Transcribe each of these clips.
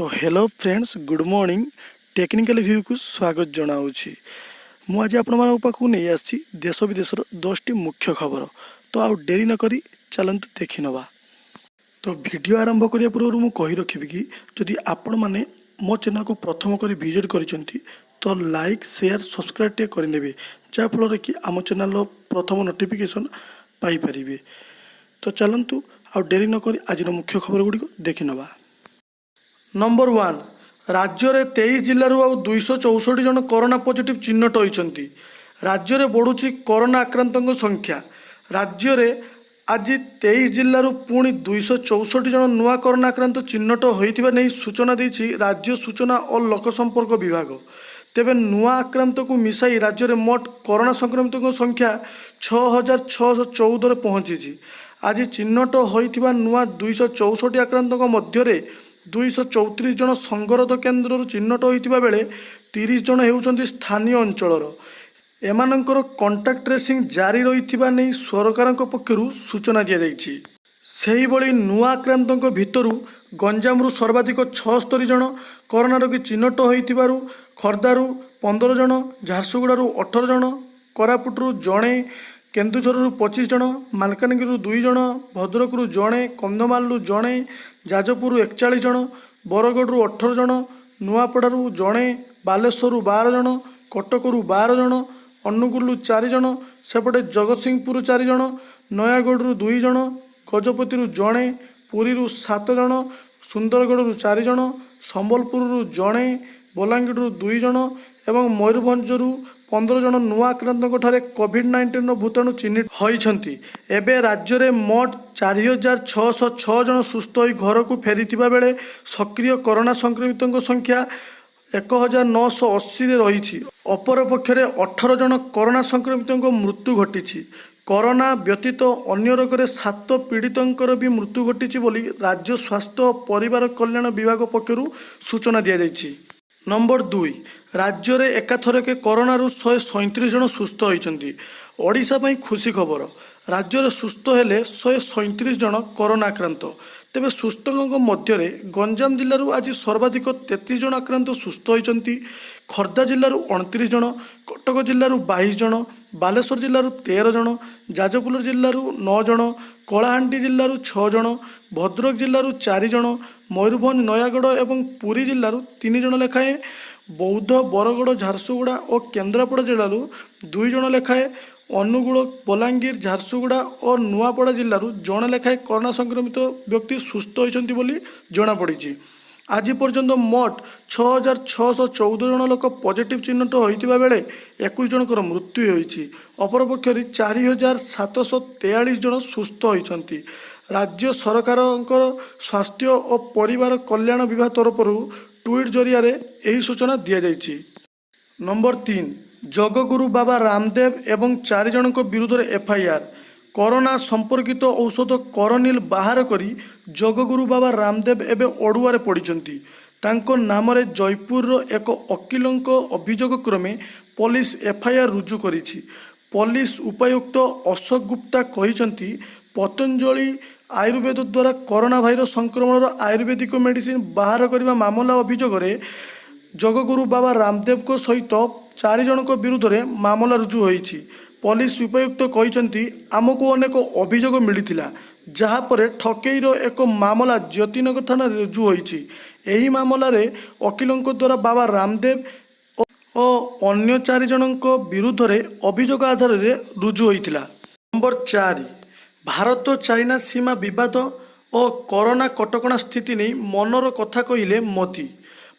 ତ hello friends, good morning. Technical ଭ୍ୟୁକୁ ସ୍ୱାଗତ ଜଣାଉଛି। ମୁଁ ଆଜି ଆପଣମାନଙ୍କ ପାଖକୁ ନେଇ ଆସିଛି ଦେଶ ବିଦେଶର 10ଟି ମୁଖ୍ୟ ଖବର। ତ ଆଉ ଡେରି ନକରି ଚାଲନ୍ତୁ ଦେଖିନେବା। ତ ଭିଡ଼ିଓ ଆରମ୍ଭ କରିବା ପୂର୍ବରୁ ମୁଁ କହି ରଖିବି କି ଯଦି ଆପଣମାନେ ମୋ ଚ୍ୟାନେଲକୁ ପ୍ରଥମ କରି ଭିଜିଟ୍ କରିଛନ୍ତି, ତ ଲାଇକ୍, ସେୟାର, ସବସ୍କ୍ରାଇବ୍ ଟିକେ କରିନେବେ, ଯାହାଫଳରେ କି ଆମ ଚ୍ୟାନେଲର ପ୍ରଥମ ନୋଟିଫିକେସନ୍ ପାଇପାରିବେ। ତ ଚାଲନ୍ତୁ, ଆଉ ଡେରି ନକରି ଆଜିର ମୁଖ୍ୟ ଖବର ଗୁଡ଼ିକ ଦେଖିନେବା। ନମ୍ବର 1, ରାଜ୍ୟରେ 23 ଜିଲ୍ଲାରୁ ଆଉ 264 ଜଣ କରୋନା ପଜିଟିଭ୍ ଚିହ୍ନଟ ହୋଇଛନ୍ତି। ରାଜ୍ୟରେ ବଢ଼ୁଛି କରୋନା ଆକ୍ରାନ୍ତଙ୍କ ସଂଖ୍ୟା। ରାଜ୍ୟରେ ଆଜି 23 ଜିଲ୍ଲାରୁ ପୁଣି 264 ଜଣ ନୂଆ କରୋନା ଆକ୍ରାନ୍ତ ଚିହ୍ନଟ ହୋଇଥିବା ନେଇ ସୂଚନା ଦେଇଛି ରାଜ୍ୟ ସୂଚନା ଓ ଲୋକସମ୍ପର୍କ ବିଭାଗ। ତେବେ ନୂଆ ଆକ୍ରାନ୍ତଙ୍କୁ ମିଶାଇ ରାଜ୍ୟରେ ମୋଟ କରୋନା ସଂକ୍ରମିତଙ୍କ ସଂଖ୍ୟା 6614ରେ ପହଞ୍ଚିଛି। ଆଜି ଚିହ୍ନଟ ହୋଇଥିବା ନୂଆ 264 ଆକ୍ରାନ୍ତଙ୍କ ମଧ୍ୟରେ 234 ଜଣ ସଙ୍ଗରୋଧ କେନ୍ଦ୍ରରୁ ଚିହ୍ନଟ ହୋଇଥିବା ବେଳେ 30 ଜଣ ହେଉଛନ୍ତି ସ୍ଥାନୀୟ ଅଞ୍ଚଳର। ଏମାନଙ୍କର କଣ୍ଟାକ୍ଟ ଟ୍ରେସିଂ ଜାରି ରହିଥିବା ନେଇ ସରକାରଙ୍କ ପକ୍ଷରୁ ସୂଚନା ଦିଆଯାଇଛି। ସେହିଭଳି ନୂଆ ଆକ୍ରାନ୍ତଙ୍କ ଭିତରୁ ଗଞ୍ଜାମରୁ ସର୍ବାଧିକ 76 ଜଣ କରୋନା ରୋଗୀ ଚିହ୍ନଟ ହୋଇଥିବାରୁ ଖୋର୍ଦ୍ଧାରୁ 15 ଜଣ, ଝାରସୁଗୁଡ଼ାରୁ 18 ଜଣ, କୋରାପୁଟରୁ ଜଣେ, କେନ୍ଦୁଝରରୁ 25 ଜଣ, ମାଲକାନଗିରିରୁ ଦୁଇ ଜଣ, ଭଦ୍ରକରୁ ଜଣେ, କନ୍ଧମାଳରୁ ଜଣେ, ଯାଜପୁରରୁ 41 ଜଣ, ବରଗଡ଼ରୁ 18 ଜଣ, ନୂଆପଡ଼ାରୁ ଜଣେ, ବାଲେଶ୍ୱରରୁ 12 ଜଣ, କଟକରୁ 12 ଜଣ, ଅନୁଗୁଳରୁ ଚାରି ଜଣ, ସେପଟେ ଜଗତସିଂହପୁରରୁ ଚାରି ଜଣ, ନୟାଗଡ଼ରୁ ଦୁଇ ଜଣ, ଗଜପତିରୁ ଜଣେ, ପୁରୀରୁ ସାତ ଜଣ, ସୁନ୍ଦରଗଡ଼ରୁ ଚାରି ଜଣ, ସମ୍ବଲପୁରରୁ ଜଣେ, ବଲାଙ୍ଗୀରରୁ ଦୁଇ ଜଣ ଏବଂ ମୟୂରଭଞ୍ଜରୁ 15 ଜଣ ନୂଆ ଆକ୍ରାନ୍ତଙ୍କଠାରେ କୋଭିଡ୍-19ର ଭୂତାଣୁ ଚିହ୍ନଟ ହୋଇଛନ୍ତି। ଏବେ ରାଜ୍ୟରେ ମୋଟ 4606 ଜଣ ସୁସ୍ଥ ହୋଇ ଘରକୁ ଫେରିଥିବା ବେଳେ ସକ୍ରିୟ କରୋନା ସଂକ୍ରମିତଙ୍କ ସଂଖ୍ୟା 1980ରେ ରହିଛି। ଅପରପକ୍ଷରେ 18 ଜଣ କରୋନା ସଂକ୍ରମିତଙ୍କ ମୃତ୍ୟୁ ଘଟିଛି। କରୋନା ବ୍ୟତୀତ ଅନ୍ୟ ରୋଗରେ ସାତ ପୀଡ଼ିତଙ୍କର ବି ମୃତ୍ୟୁ ଘଟିଛି ବୋଲି ରାଜ୍ୟ ସ୍ୱାସ୍ଥ୍ୟ ଓ ପରିବାର କଲ୍ୟାଣ ବିଭାଗ ପକ୍ଷରୁ ସୂଚନା ଦିଆଯାଇଛି। ନମ୍ବର 2, ରାଜ୍ୟରେ ଏକାଥରକେ କରୋନାରୁ 137 ଜଣ ସୁସ୍ଥ ହୋଇଛନ୍ତି। ଓଡ଼ିଶା ପାଇଁ ଖୁସି ଖବର। ରାଜ୍ୟରେ ସୁସ୍ଥ ହେଲେ 137 ଜଣ କରୋନା ଆକ୍ରାନ୍ତ। ତେବେ ସୁସ୍ଥଙ୍କ ମଧ୍ୟରେ ଗଞ୍ଜାମ ଜିଲ୍ଲାରୁ ଆଜି ସର୍ବାଧିକ 33 ଜଣ ଆକ୍ରାନ୍ତ ସୁସ୍ଥ ହୋଇଛନ୍ତି। ଖୋର୍ଦ୍ଧା ଜିଲ୍ଲାରୁ 29 ଜଣ, କଟକ ଜିଲ୍ଲାରୁ 22 ଜଣ, ବାଲେଶ୍ୱର ଜିଲ୍ଲାରୁ 13 ଜଣ, ଯାଜପୁର ଜିଲ୍ଲାରୁ ନଅ ଜଣ, କଳାହାଣ୍ଡି ଜିଲ୍ଲାରୁ ଛଅ ଜଣ, ଭଦ୍ରକ ଜିଲ୍ଲାରୁ ଚାରି ଜଣ, ମୟୂରଭଞ୍ଜ, ନୟାଗଡ଼ ଏବଂ ପୁରୀ ଜିଲ୍ଲାରୁ ତିନି ଜଣ ଲେଖାଏଁ, ବୌଦ୍ଧ, ବରଗଡ଼, ଝାରସୁଗୁଡ଼ା ଓ କେନ୍ଦ୍ରାପଡ଼ା ଜିଲ୍ଲାରୁ ଦୁଇ ଜଣ ଲେଖାଏଁ, ଅନୁଗୁଳ, ବଲାଙ୍ଗୀର, ଝାରସୁଗୁଡ଼ା ଓ ନୂଆପଡ଼ା ଜିଲ୍ଲାରୁ ଜଣେ ଲେଖାଏଁ କରୋନା ସଂକ୍ରମିତ ବ୍ୟକ୍ତି ସୁସ୍ଥ ହୋଇଛନ୍ତି ବୋଲି ଜଣାପଡ଼ିଛି। ଆଜି ପର୍ଯ୍ୟନ୍ତ ମୋଟ 6614 ଜଣ ଲୋକ ପଜିଟିଭ୍ ଚିହ୍ନଟ ହୋଇଥିବା ବେଳେ 21 ଜଣଙ୍କର ମୃତ୍ୟୁ ହୋଇଛି। ଅପରପକ୍ଷରେ 4743 ଜଣ ସୁସ୍ଥ ହୋଇଛନ୍ତି। ରାଜ୍ୟ ସରକାରଙ୍କର ସ୍ୱାସ୍ଥ୍ୟ ଓ ପରିବାର କଲ୍ୟାଣ ବିଭାଗ ତରଫରୁ ଟ୍ୱିଟ୍ ଜରିଆରେ ଏହି ସୂଚନା ଦିଆଯାଇଛି। ନମ୍ବର 3, ଯୋଗଗୁରୁ ବାବା ରାମଦେବ ଏବଂ ଚାରି ଜଣଙ୍କ ବିରୁଦ୍ଧରେ ଏଫଆଇଆର୍। କରୋନା ସମ୍ପର୍କିତ ଔଷଧ କରୋନିଲ୍ ବାହାର କରି ଯୋଗଗୁରୁ ବାବା ରାମଦେବ ଏବେ ଅଡ଼ୁଆରେ ପଡ଼ିଛନ୍ତି। ତାଙ୍କ ନାମରେ ଜୟପୁରର ଏକ ଓକିଲଙ୍କ ଅଭିଯୋଗ କ୍ରମେ ପୋଲିସ ଏଫଆଇଆର୍ ରୁଜୁ କରିଛି। ପୋଲିସ ଉପାୟୁକ୍ତ ଅଶୋକ ଗୁପ୍ତା କହିଛନ୍ତି, ପତଞ୍ଜଳି ଆୟୁର୍ବେଦ ଦ୍ୱାରା କରୋନା ଭାଇରସ ସଂକ୍ରମଣର ଆୟୁର୍ବେଦିକ ମେଡିସିନ ବାହାର କରିବା ମାମଲା ଅଭିଯୋଗରେ ଯୋଗଗୁରୁ ବାବା ରାମଦେବଙ୍କ ସହିତ ଚାରି ଜଣଙ୍କ ବିରୁଦ୍ଧରେ ମାମଲା ରୁଜୁ ହୋଇଛି। ପୋଲିସ ଉପାୟୁକ୍ତ କହିଛନ୍ତି, ଆମକୁ ଅନେକ ଅଭିଯୋଗ ମିଳିଥିଲା, ଯାହାପରେ ଠକେଇର ଏକ ମାମଲା ଜ୍ୟୋତିନଗର ଥାନାରେ ରୁଜୁ ହୋଇଛି। ଏହି ମାମଲାରେ ଓକିଲଙ୍କ ଦ୍ୱାରା ବାବା ରାମଦେବ ଓ ଅନ୍ୟ ଚାରି ଜଣଙ୍କ ବିରୁଦ୍ଧରେ ଅଭିଯୋଗ ଆଧାରରେ ରୁଜୁ ହୋଇଥିଲା। ନମ୍ବର 4, ଭାରତ ଚାଇନା ସୀମା ବିବାଦ ଓ କରୋନା କଟକଣା ସ୍ଥିତି ନେଇ ମନର କଥା କହିଲେ ମୋଦି।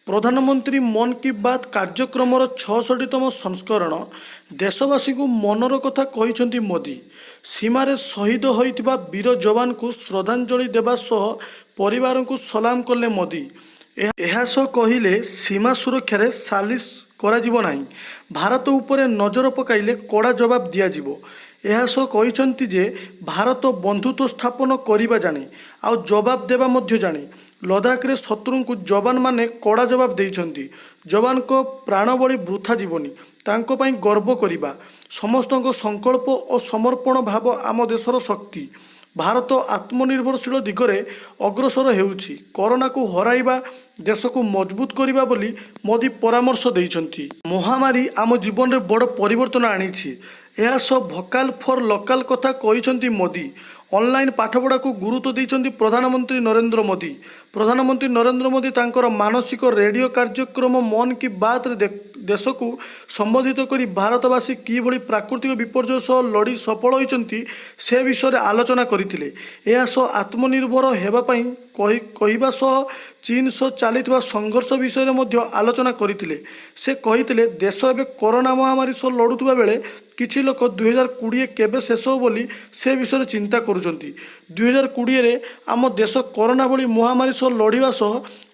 ପ୍ରଧାନମନ୍ତ୍ରୀ ମନ୍ କି ବାତ୍ କାର୍ଯ୍ୟକ୍ରମର 66ତମ ସଂସ୍କରଣ ଦେଶବାସୀଙ୍କୁ ମନର କଥା କହିଛନ୍ତି ମୋଦି। ସୀମାରେ ଶହୀଦ ହୋଇଥିବା ବୀର ଯବାନଙ୍କୁ ଶ୍ରଦ୍ଧାଞ୍ଜଳି ଦେବା ସହ ପରିବାରଙ୍କୁ ସଲାମ କଲେ ମୋଦି। ଏହା ସହ କହିଲେ, ସୀମା ସୁରକ୍ଷାରେ ସାଲିସ କରାଯିବ ନାହିଁ। ଭାରତ ଉପରେ ନଜର ପକାଇଲେ କଡ଼ା ଜବାବ ଦିଆଯିବ। ଏହା ସହ କହିଛନ୍ତି ଯେ ଭାରତ ବନ୍ଧୁତ୍ୱ ସ୍ଥାପନ କରିବା ଜାଣେ, ଆଉ ଜବାବ ଦେବା ମଧ୍ୟ ଜାଣେ। ଲଦାଖରେ ଶତ୍ରୁଙ୍କୁ ଯବାନମାନେ କଡ଼ା ଜବାବ ଦେଇଛନ୍ତି। ଯବାନଙ୍କ ପ୍ରାଣବଳି ବୃଥା ଯିବନି, ତାଙ୍କ ପାଇଁ ଗର୍ବ କରିବା। ସମସ୍ତଙ୍କ ସଂକଳ୍ପ ଓ ସମର୍ପଣ ଭାବ ଆମ ଦେଶର ଶକ୍ତି। ଭାରତ ଆତ୍ମନିର୍ଭରଶୀଳ ଦିଗରେ ଅଗ୍ରସର ହେଉଛି। କରୋନାକୁ ହରାଇବା ଦେଶକୁ ମଜବୁତ କରିବା ବୋଲି ମୋଦି ପରାମର୍ଶ ଦେଇଛନ୍ତି। ମହାମାରୀ ଆମ ଜୀବନରେ ବଡ଼ ପରିବର୍ତ୍ତନ ଆଣିଛି। ଏହା ସହ ଭୋକାଲ ଫର ଲୋକାଲ କଥା କହିଛନ୍ତି ମୋଦି। ଅନଲାଇନ ପାଠପଢ଼ାକୁ ଗୁରୁତ୍ୱ ଦେଇଛନ୍ତି ପ୍ରଧାନମନ୍ତ୍ରୀ ନରେନ୍ଦ୍ର ମୋଦି। ପ୍ରଧାନମନ୍ତ୍ରୀ ନରେନ୍ଦ୍ର ମୋଦି ତାଙ୍କର ମାସିକ ରେଡିଓ କାର୍ଯ୍ୟକ୍ରମ ମନ୍ କି ବାତ୍‌ରେ ଦେଶକୁ ସମ୍ବୋଧିତ କରି ଭାରତବାସୀ କିଭଳି ପ୍ରାକୃତିକ ବିପର୍ଯ୍ୟୟ ସହ ଲଢ଼ି ସଫଳ ହୋଇଛନ୍ତି, ସେ ବିଷୟରେ ଆଲୋଚନା କରିଥିଲେ। ଏହା ସହ ଆତ୍ମନିର୍ଭର ହେବା ପାଇଁ କହିବା ସହ ଚୀନ ସହ ଚାଲିଥିବା ସଂଘର୍ଷ ବିଷୟରେ ମଧ୍ୟ ଆଲୋଚନା କରିଥିଲେ। ସେ କହିଥିଲେ, ଦେଶ ଏବେ କରୋନା ମହାମାରୀ ସହ ଲଢ଼ୁଥିବା ବେଳେ କିଛି ଲୋକ 2020 କେବେ ଶେଷ ହେବ ବୋଲି ସେ ବିଷୟରେ ଚିନ୍ତା କରୁଛନ୍ତି। 2020ରେ ଆମ ଦେଶ କରୋନା ଭଳି ମହାମାରୀ ସହ ଲଢ଼ିବା ସହ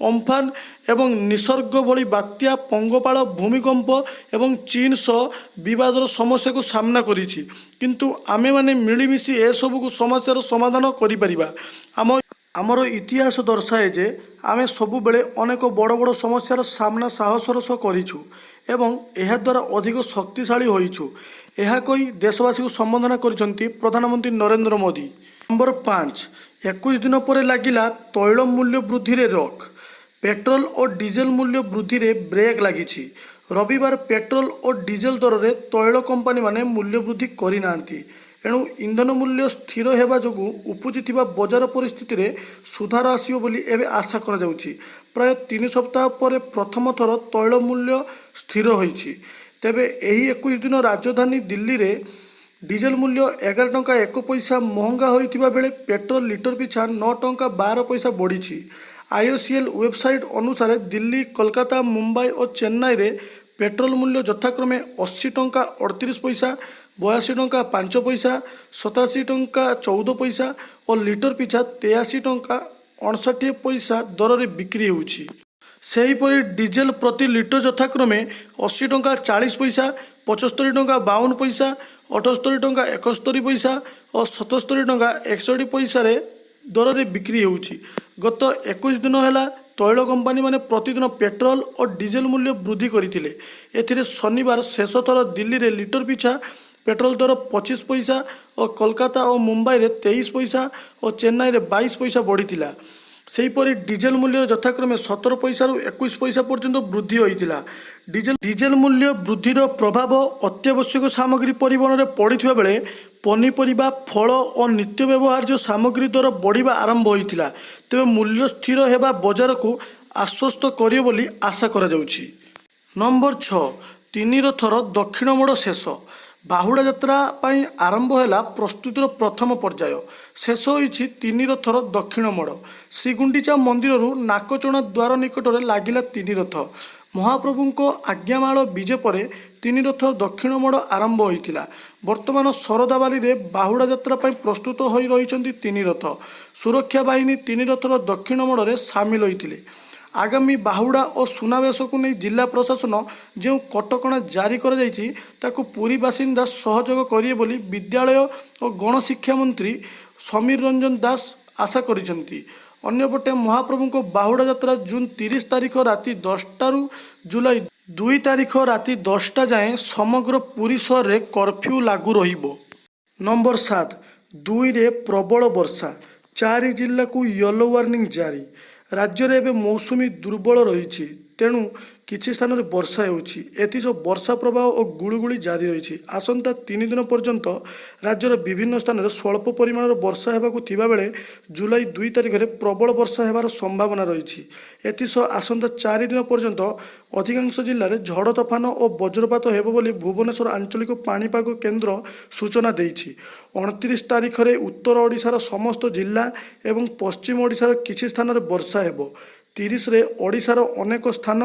ଅମ୍ଫାନ ଏବଂ ନିସର୍ଗ ଭଳି ବାତ୍ୟା, ପଙ୍ଗପାଳ, ଭୂମିକମ୍ପ ଏବଂ ଚୀନ ସହ ବିବାଦର ସମସ୍ୟାକୁ ସାମ୍ନା କରିଛି। କିନ୍ତୁ ଆମେମାନେ ମିଳିମିଶି ଏସବୁକୁ ସମସ୍ୟାର ସମାଧାନ କରିପାରିବା। ଆମର ଇତିହାସ ଦର୍ଶାଏ ଯେ ଆମେ ସବୁବେଳେ ଅନେକ ବଡ଼ ବଡ଼ ସମସ୍ୟାର ସାମ୍ନା ସାହସର ସହ କରିଛୁ ଏବଂ ଏହାଦ୍ୱାରା ଅଧିକ ଶକ୍ତିଶାଳୀ ହୋଇଛୁ। ଏହା କହି ଦେଶବାସୀଙ୍କୁ ସମ୍ବୋଧନ କରିଛନ୍ତି ପ୍ରଧାନମନ୍ତ୍ରୀ ନରେନ୍ଦ୍ର ମୋଦି। ନମ୍ବର 5, 21 ଦିନ ପରେ ଲାଗିଲା ତୈଳ ମୂଲ୍ୟ ବୃଦ୍ଧିରେ ରୋକ୍। ପେଟ୍ରୋଲ ଓ ଡିଜେଲ ମୂଲ୍ୟ ବୃଦ୍ଧିରେ ବ୍ରେକ୍ ଲାଗିଛି। ରବିବାର ପେଟ୍ରୋଲ ଓ ଡିଜେଲ ଦରରେ ତୈଳ କମ୍ପାନୀମାନେ ମୂଲ୍ୟ ବୃଦ୍ଧି କରିନାହାନ୍ତି। ଏଣୁ ଇନ୍ଧନ ମୂଲ୍ୟ ସ୍ଥିର ହେବା ଯୋଗୁଁ ଉପୁଜିଥିବା ବଜାର ପରିସ୍ଥିତିରେ ସୁଧାର ଆସିବ ବୋଲି ଏବେ ଆଶା କରାଯାଉଛି। ପ୍ରାୟ 3 ସପ୍ତାହ ପରେ ପ୍ରଥମ ଥର ତୈଳ ମୂଲ୍ୟ ସ୍ଥିର ହୋଇଛି। ତେବେ ଏହି 21 ଦିନ ରାଜଧାନୀ ଦିଲ୍ଲୀରେ ଡିଜେଲ ମୂଲ୍ୟ 11 ଟଙ୍କା 1 ପଇସା ମହଙ୍ଗା ହୋଇଥିବା ବେଳେ ପେଟ୍ରୋଲ ଲିଟର ପିଛା 9 ଟଙ୍କା 12 ପଇସା ବଢ଼ିଛି। ଆଇଓସିଏଲ୍ ୱେବସାଇଟ୍ ଅନୁସାରେ ଦିଲ୍ଲୀ, କୋଲକାତା, ମୁମ୍ବାଇ ଓ ଚେନ୍ନାଇରେ ପେଟ୍ରୋଲ ମୂଲ୍ୟ ଯଥାକ୍ରମେ 80 ଟଙ୍କା 38 ପଇସା, 82 ଟଙ୍କା 5 ପଇସା, 87 ଟଙ୍କା 14 ପଇସା ଓ ଲିଟର ପିଛା 83 ଟଙ୍କା 59 ପଇସା ଦରରେ ବିକ୍ରି ହେଉଛି। ସେହିପରି ଡିଜେଲ ପ୍ରତି ଲିଟର ଯଥାକ୍ରମେ 80 ଟଙ୍କା 40 ପଇସା, 75 ଟଙ୍କା 52 ପଇସା, 78 ଟଙ୍କା 71 ପଇସା ଓ 77 ଟଙ୍କା 61 ପଇସାରେ ଦରରେ ବିକ୍ରି ହେଉଛି। ଗତ 21 ଦିନ ହେଲା ତୈଳ କମ୍ପାନୀମାନେ ପ୍ରତିଦିନ ପେଟ୍ରୋଲ ଓ ଡିଜେଲ ମୂଲ୍ୟ ବୃଦ୍ଧି କରିଥିଲେ। ଏଥିରେ ଶନିବାର ଶେଷ ଥର ଦିଲ୍ଲୀରେ ଲିଟର ପିଛା ପେଟ୍ରୋଲ ଦର 25 ପଇସା ଓ କୋଲକାତା ଓ ମୁମ୍ବାଇରେ 23 ପଇସା ଓ ଚେନ୍ନାଇରେ 22 ପଇସା ବଢ଼ିଥିଲା। ସେହିପରି ଡିଜେଲ ମୂଲ୍ୟରେ ଯଥାକ୍ରମେ 17 ପଇସାରୁ 21 ପଇସା ପର୍ଯ୍ୟନ୍ତ ବୃଦ୍ଧି ହୋଇଥିଲା। ଡିଜେଲ ମୂଲ୍ୟ ବୃଦ୍ଧିର ପ୍ରଭାବ ଅତ୍ୟାବଶ୍ୟକ ସାମଗ୍ରୀ ପରିବହନରେ ପଡ଼ିଥିବା ବେଳେ ପନିପରିବା, ଫଳ ଓ ନିତ୍ୟ ବ୍ୟବହାର୍ଯ୍ୟ ସାମଗ୍ରୀ ଦର ବଢ଼ିବା ଆରମ୍ଭ ହୋଇଥିଲା। ତେବେ ମୂଲ୍ୟ ସ୍ଥିର ହେବା ବଜାରକୁ ଆଶ୍ୱସ୍ତ କରିବ ବୋଲି ଆଶା କରାଯାଉଛି। ନମ୍ବର 6, ତିନି ରଥର ଦକ୍ଷିଣ ମୋଡ଼ ଶେଷ। ବାହୁଡ଼ା ଯାତ୍ରା ପାଇଁ ଆରମ୍ଭ ହେଲା ପ୍ରସ୍ତୁତିର ପ୍ରଥମ ପର୍ଯ୍ୟାୟ। ଶେଷ ହୋଇଛି ତିନି ରଥର ଦକ୍ଷିଣ ମୋଡ଼। ଶ୍ରୀଗୁଣ୍ଡିଚା ମନ୍ଦିରରୁ ନାକଚଣା ଦ୍ୱାର ନିକଟରେ ଲାଗିଲା ତିନି ରଥ। ମହାପ୍ରଭୁଙ୍କ ଆଜ୍ଞାମାଳ ବିଜେ ପରେ ତିନି ରଥ ଦକ୍ଷିଣ ମୋଡ଼ ଆରମ୍ଭ ହୋଇଥିଲା। ବର୍ତ୍ତମାନ ଶରଧାବାଲିରେ ବାହୁଡ଼ା ଯାତ୍ରା ପାଇଁ ପ୍ରସ୍ତୁତ ହୋଇ ରହିଛନ୍ତି ତିନି ରଥ। ସୁରକ୍ଷା ବାହିନୀ ତିନି ରଥର ଦକ୍ଷିଣ ମୋଡ଼ରେ ସାମିଲ ହୋଇଥିଲେ। ଆଗାମୀ ବାହୁଡ଼ା ଓ ସୁନାବେଶକୁ ନେଇ ଜିଲ୍ଲା ପ୍ରଶାସନ ଯେଉଁ କଟକଣା ଜାରି କରାଯାଇଛି, ତାକୁ ପୁରୀ ବାସିନ୍ଦା ସହଯୋଗ କରିବେ ବୋଲି ବିଦ୍ୟାଳୟ ଓ ଗଣଶିକ୍ଷା ମନ୍ତ୍ରୀ ସମୀର ରଞ୍ଜନ ଦାଶ ଆଶା କରିଛନ୍ତି। ଅନ୍ୟପଟେ ମହାପ୍ରଭୁଙ୍କ ବାହୁଡ଼ା ଯାତ୍ରା ଜୁନ୍ 30 ତାରିଖ ରାତି 10ଟାରୁ ଜୁଲାଇ 2 ତାରିଖ ରାତି 10ଟା ଯାଏଁ ସମଗ୍ର ପୁରୀ ସହରରେ କର୍ଫ୍ୟୁ ଲାଗୁ ରହିବ। ନମ୍ବର 7, 2ରେ ପ୍ରବଳ ବର୍ଷା, ଚାରି ଜିଲ୍ଲାକୁ ୟେଲୋ ୱାର୍ଣ୍ଣିଂ ଜାରି। ରାଜ୍ୟରେ ଏବେ ମୌସୁମୀ ଦୁର୍ବଳ ରହିଛି। ତେଣୁ କିଛି ସ୍ଥାନରେ ବର୍ଷା ହେଉଛି। ଏଥିସହ ବର୍ଷା ପ୍ରବାହ ଓ ଗୁଳୁଗୁଳି ଜାରି ରହିଛି। ଆସନ୍ତା 3 ଦିନ ପର୍ଯ୍ୟନ୍ତ ରାଜ୍ୟର ବିଭିନ୍ନ ସ୍ଥାନରେ ସ୍ୱଳ୍ପ ପରିମାଣର ବର୍ଷା ହେବାକୁ ଥିବାବେଳେ ଜୁଲାଇ 2 ତାରିଖରେ ପ୍ରବଳ ବର୍ଷା ହେବାର ସମ୍ଭାବନା ରହିଛି। ଏଥିସହ ଆସନ୍ତା 4 ଦିନ ପର୍ଯ୍ୟନ୍ତ ଅଧିକାଂଶ ଜିଲ୍ଲାରେ ଝଡ଼ ତୋଫାନ ଓ ବଜ୍ରପାତ ହେବ ବୋଲି ଭୁବନେଶ୍ୱର ଆଞ୍ଚଳିକ ପାଣିପାଗ କେନ୍ଦ୍ର ସୂଚନା ଦେଇଛି। 29 ତାରିଖରେ ଉତ୍ତର ଓଡ଼ିଶାର ସମସ୍ତ ଜିଲ୍ଲା ଏବଂ ପଶ୍ଚିମ ଓଡ଼ିଶାର କିଛି ସ୍ଥାନରେ ବର୍ଷା ହେବ। 30ରେ ଓଡ଼ିଶାର ଅନେକ ସ୍ଥାନ,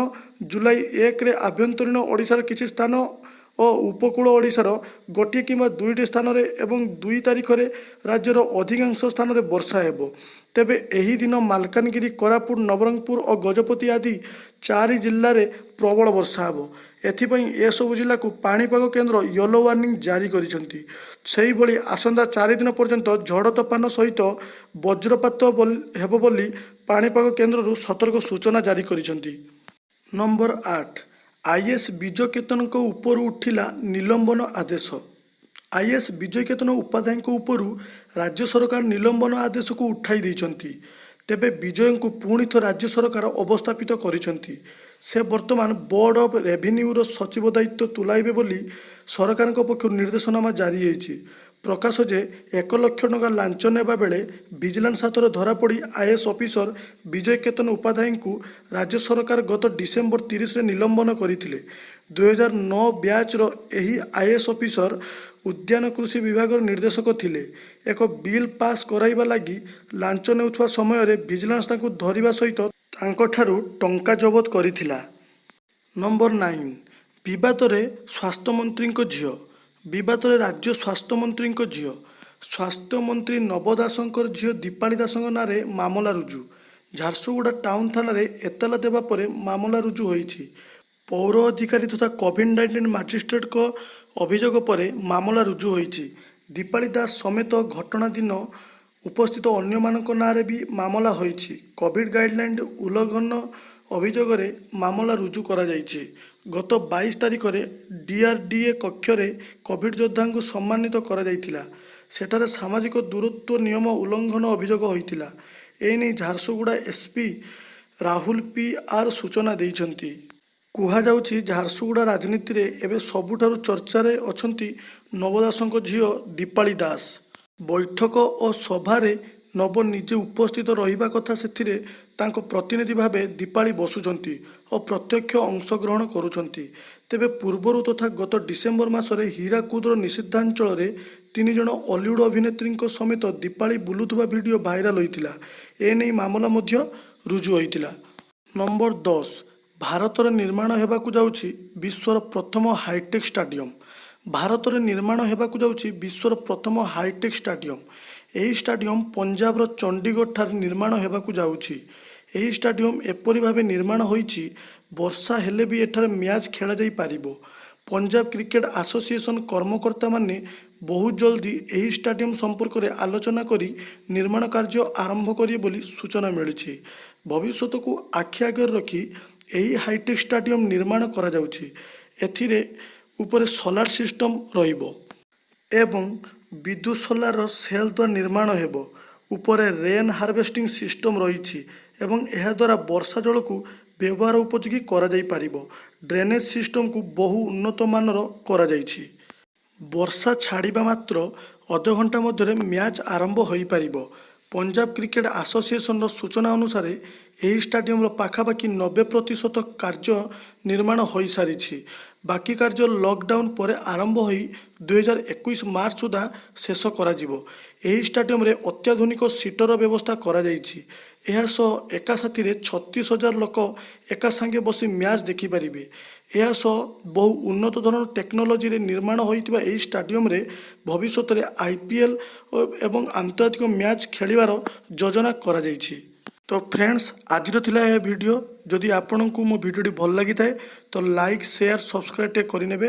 ଜୁଲାଇ 1ରେ ଆଭ୍ୟନ୍ତରୀଣ ଓଡ଼ିଶାର କିଛି ସ୍ଥାନ ଓ ଉପକୂଳ ଓଡ଼ିଶାର ଗୋଟିଏ କିମ୍ବା ଦୁଇଟି ସ୍ଥାନରେ ଏବଂ 2 ତାରିଖରେ ରାଜ୍ୟର ଅଧିକାଂଶ ସ୍ଥାନରେ ବର୍ଷା ହେବ। ତେବେ ଏହି ଦିନ ମାଲକାନଗିରି, କୋରାପୁଟ, ନବରଙ୍ଗପୁର ଓ ଗଜପତି ଆଦି ଚାରି ଜିଲ୍ଲାରେ ପ୍ରବଳ ବର୍ଷା ହେବ। ଏଥିପାଇଁ ଏସବୁ ଜିଲ୍ଲାକୁ ପାଣିପାଗ କେନ୍ଦ୍ର ୟେଲୋ ୱାର୍ଣ୍ଣିଂ ଜାରି କରିଛନ୍ତି। ସେହିଭଳି ଆସନ୍ତା 4 ଦିନ ପର୍ଯ୍ୟନ୍ତ ଝଡ଼ ତୋଫାନ ସହିତ ବଜ୍ରପାତ ହେବ ବୋଲି ପାଣିପାଗ କେନ୍ଦ୍ରରୁ ସତର୍କ ସୂଚନା ଜାରି କରିଛନ୍ତି। ନମ୍ବର 8, ଆଇଏଏସ୍ ବିଜୟ କେତନଙ୍କ ଉପରୁ ଉଠିଲା ନିଲମ୍ବନ ଆଦେଶ। ଆଇଏଏସ୍ ବିଜୟ କେତନ ଉପାଧ୍ୟାୟଙ୍କ ଉପରୁ ରାଜ୍ୟ ସରକାର ନିଲମ୍ବନ ଆଦେଶକୁ ଉଠାଇ ଦେଇଛନ୍ତି। ତେବେ ବିଜୟଙ୍କୁ ପୁଣି ଥରେ ରାଜ୍ୟ ସରକାର ଅବସ୍ଥାପିତ କରିଛନ୍ତି। ସେ ବର୍ତ୍ତମାନ ବୋର୍ଡ ଅଫ୍ ରେଭିନ୍ୟୁର ସଚିବ ଦାୟିତ୍ୱ ତୁଲାଇବେ ବୋଲି ସରକାରଙ୍କ ପକ୍ଷରୁ ନିର୍ଦ୍ଦେଶନାମା ଜାରି ହୋଇଛି। ପ୍ରକାଶ ଯେ, 1 ଲକ୍ଷ ଟଙ୍କା ଲାଞ୍ଚ ନେବା ବେଳେ ଭିଜିଲାନ୍ସ ହାତରେ ଧରାପଡ଼ି ଆଇଏଏସ୍ ଅଫିସର ବିଜୟ କେତନ ଉପାଧ୍ୟାୟଙ୍କୁ ରାଜ୍ୟ ସରକାର ଗତ ଡିସେମ୍ବର 30ରେ ନିଲମ୍ବନ କରିଥିଲେ। 2009 ବ୍ୟାଚ୍ର ଏହି ଆଇଏଏସ୍ ଅଫିସର ଉଦ୍ୟାନ କୃଷି ବିଭାଗର ନିର୍ଦ୍ଦେଶକ ଥିଲେ। ଏକ ବିଲ୍ ପାସ୍ କରାଇବା ଲାଗି ଲାଞ୍ଚ ନେଉଥିବା ସମୟରେ ଭିଜିଲାନ୍ସ ତାଙ୍କୁ ଧରିବା ସହିତ ତାଙ୍କଠାରୁ ଟଙ୍କା ଜବତ କରିଥିଲା। ନମ୍ବର 9, ବିବାଦରେ ସ୍ୱାସ୍ଥ୍ୟମନ୍ତ୍ରୀଙ୍କ ଝିଅ। ବିବାଦରେ ରାଜ୍ୟ ସ୍ୱାସ୍ଥ୍ୟମନ୍ତ୍ରୀଙ୍କ ଝିଅ। ସ୍ୱାସ୍ଥ୍ୟମନ୍ତ୍ରୀ ନବ ଦାସଙ୍କର ଝିଅ ଦୀପାଳି ଦାସଙ୍କ ନାଁରେ ମାମଲା ରୁଜୁ। ଝାରସୁଗୁଡ଼ା ଟାଉନ ଥାନାରେ ଏତଲା ଦେବା ପରେ ମାମଲା ରୁଜୁ ହୋଇଛି। ପୌର ଅଧିକାରୀ ତଥା କୋଭିଡ-19 ମାଜିଷ୍ଟ୍ରେଟଙ୍କ ଅଭିଯୋଗ ପରେ ମାମଲା ରୁଜୁ ହୋଇଛି। ଦୀପାଳି ଦାସ ସମେତ ଘଟଣା ଦିନ ଉପସ୍ଥିତ ଅନ୍ୟମାନଙ୍କ ନାଁରେ ବି ମାମଲା ହୋଇଛି। କୋଭିଡ ଗାଇଡଲାଇନ ଉଲ୍ଲଂଘନ ଅଭିଯୋଗରେ ମାମଲା ରୁଜୁ କରାଯାଇଛି। ଗତ 22 ତାରିଖରେ ଡିଆରଡିଏ କକ୍ଷରେ କୋଭିଡ ଯୋଦ୍ଧାଙ୍କୁ ସମ୍ମାନିତ କରାଯାଇଥିଲା। ସେଠାରେ ସାମାଜିକ ଦୂରତ୍ୱ ନିୟମ ଉଲ୍ଲଂଘନ ଅଭିଯୋଗ ହୋଇଥିଲା। ଏନେଇ Jharsuguda SP Rahul P R ସୂଚନା ଦେଇଛନ୍ତି। କୁହାଯାଉଛି, ଝାରସୁଗୁଡ଼ା ରାଜନୀତିରେ ଏବେ ସବୁଠାରୁ ଚର୍ଚ୍ଚାରେ ଅଛନ୍ତି ନବ ଦାସଙ୍କ ଝିଅ ଦୀପାଳି ଦାସ। ବୈଠକ ଓ ସଭାରେ ନବ ନିଜେ ଉପସ୍ଥିତ ରହିବା କଥା, ସେଥିରେ ତାଙ୍କ ପ୍ରତିନିଧି ଭାବେ ଦୀପାଳି ବସୁଛନ୍ତି ଓ ପ୍ରତ୍ୟକ୍ଷ ଅଂଶଗ୍ରହଣ କରୁଛନ୍ତି। ତେବେ ପୂର୍ବରୁ ତଥା ଗତ ଡିସେମ୍ବର ମାସରେ ହୀରାକୁଦର ନିଷିଦ୍ଧାଞ୍ଚଳରେ ତିନି ଜଣ ଅଲିଉଡ ଅଭିନେତ୍ରୀଙ୍କ ସମେତ ଦୀପାଳି ବୁଲୁଥିବା ଭିଡିଓ ଭାଇରାଲ ହୋଇଥିଲା। ଏନେଇ ମାମଲା ମଧ୍ୟ ରୁଜୁ ହୋଇଥିଲା। ନମ୍ବର 10, ଭାରତରେ ନିର୍ମାଣ ହେବାକୁ ଯାଉଛି ବିଶ୍ୱର ପ୍ରଥମ ହାଇଟେକ୍ ଷ୍ଟାଡିୟମ। ଭାରତରେ ନିର୍ମାଣ ହେବାକୁ ଯାଉଛି ବିଶ୍ୱର ପ୍ରଥମ ହାଇଟେକ୍ ଷ୍ଟାଡିୟମ। ଏହି ଷ୍ଟାଡିୟମ ପଞ୍ଜାବର ଚଣ୍ଡିଗଡ଼ଠାରେ ନିର୍ମାଣ ହେବାକୁ ଯାଉଛି। ଏହି ଷ୍ଟାଡିୟମ ଏପରି ଭାବେ ନିର୍ମାଣ ହୋଇଛି, ବର୍ଷା ହେଲେ ବି ଏଠାରେ ମ୍ୟାଚ୍ ଖେଳାଯାଇପାରିବ। ପଞ୍ଜାବ କ୍ରିକେଟ ଆସୋସିଏସନ କର୍ମକର୍ତ୍ତାମାନେ ବହୁତ ଜଲ୍ଦି ଏହି ଷ୍ଟାଡିୟମ ସମ୍ପର୍କରେ ଆଲୋଚନା କରି ନିର୍ମାଣ କାର୍ଯ୍ୟ ଆରମ୍ଭ କରିବେ ବୋଲି ସୂଚନା ମିଳିଛି। ଭବିଷ୍ୟତକୁ ଆଖି ଆଗରେ ରଖି ଏହି ହାଇଟେକ୍ ଷ୍ଟାଡିୟମ ନିର୍ମାଣ କରାଯାଉଛି। ଏଥିରେ ଉପରେ ସୋଲାର ସିଷ୍ଟମ ରହିବ ଏବଂ ବିଦ୍ୟୁତ ସୋଲାର ସେଲ୍ ଦ୍ୱାରା ନିର୍ମାଣ ହେବ। ଉପରେ ରେନ୍ ହାରଭେଷ୍ଟିଂ ସିଷ୍ଟମ ରହିଛି ଏବଂ ଏହାଦ୍ୱାରା ବର୍ଷା ଜଳକୁ ବ୍ୟବହାର ଉପଯୋଗୀ କରାଯାଇପାରିବ। ଡ୍ରେନେଜ ସିଷ୍ଟମକୁ ବହୁ ଉନ୍ନତ ମାନର କରାଯାଇଛି। ବର୍ଷା ଛାଡ଼ିବା ମାତ୍ର ଅଧଘଣ୍ଟା ମଧ୍ୟରେ ମ୍ୟାଚ୍ ଆରମ୍ଭ ହୋଇପାରିବ। ପଞ୍ଜାବ କ୍ରିକେଟ ଆସୋସିଏସନର ସୂଚନା ଅନୁସାରେ, ଏହି ଷ୍ଟାଡିୟମର ପାଖାପାଖି 90% କାର୍ଯ୍ୟ ନିର୍ମାଣ ହୋଇସାରିଛି। ବାକି କାର୍ଯ୍ୟ ଲକଡାଉନ ପରେ ଆରମ୍ଭ ହୋଇ 2021 ମାର୍ଚ୍ଚ ସୁଦ୍ଧା ଶେଷ କରାଯିବ। ଏହି ଷ୍ଟାଡିୟମରେ ଅତ୍ୟାଧୁନିକ ସିଟର ବ୍ୟବସ୍ଥା କରାଯାଇଛି। ଏହା ସହ ଏକା ସାଥିରେ 36,000 ଲୋକ ଏକା ସାଙ୍ଗେ ବସି ମ୍ୟାଚ୍ ଦେଖିପାରିବେ। ଏହା ସହ ବହୁ ଉନ୍ନତ ଧରଣର ଟେକ୍ନୋଲୋଜିରେ ନିର୍ମାଣ ହୋଇଥିବା ଏହି ଷ୍ଟାଡିୟମରେ ଭବିଷ୍ୟତରେ ଆଇପିଏଲ୍ ଏବଂ ଆନ୍ତର୍ଜାତିକ ମ୍ୟାଚ୍ ଖେଳିବାର ଯୋଜନା କରାଯାଇଛି। ତ ଫ୍ରେଣ୍ଡସ୍, ଆଜିର ଥିଲା ଏ ଭିଡ଼ିଓ। ଯଦି ଆପଣଙ୍କୁ ମୋ ଭିଡ଼ିଓଟି ଭଲ ଲାଗିଥାଏ, ତ ଲାଇକ୍, ସେୟାର, ସବସ୍କ୍ରାଇବ୍ ଟିକେ କରିନେବେ।